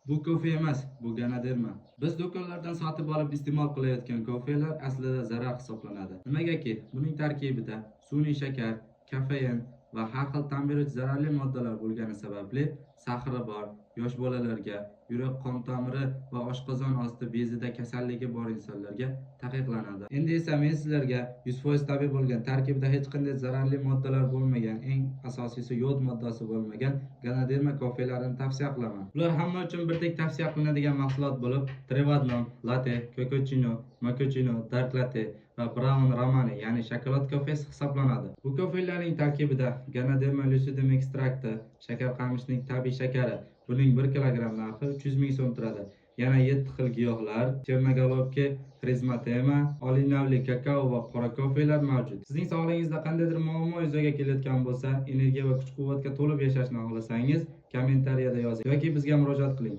Bu kofe emas, bu ganoderma. Biz do'konlardan sotib olib iste'mol qilayotgan kofelar aslida zarar hisoblanadi. Nimagaki, buning tarkibida sun'iy shakar, kofein va har xil ta'm beruvchi zararli moddalar bo'lgani sababli saxri bor, yosh bolalarga, yurak qon tomiri va oshqozon osti bezida kasalligi bor insonlarga taqiqlanadi. Endi esa men sizlarga 100% tabiiy bo'lgan, tarkibida hech qanday zararli moddalar bo'lmagan, eng asosiysi yod moddasi bo'lmagan ganoderma kofelarini tavsiya qilaman. Ular hamma uchun birdek tavsiya qilinadigan mahsulot bo'lib, 3 в одном, latte, kokochino, mokochino, dark latte va brown romani, ya'ni shokolad kofesi hisoblanadi. Bu kofelarning tarkibida ganoderma lucidum ekstrakti, shakar qamishning tabiiy shakari, buning 1 kilogramm narxi 300 ming so'm turadi. Yana 7 xil giyohlar, черноголовка, xrizantema, oliy navli kakao va qora kofelar mavjud. Sizning sog'lig'ingizda qandaydir muammo yuzaga kelayotgan bo'lsa, energiya va kuch-quvvatga to'lib yashashni xohlasangiz, kommentariyada yozing yoki bizga murojaat qiling.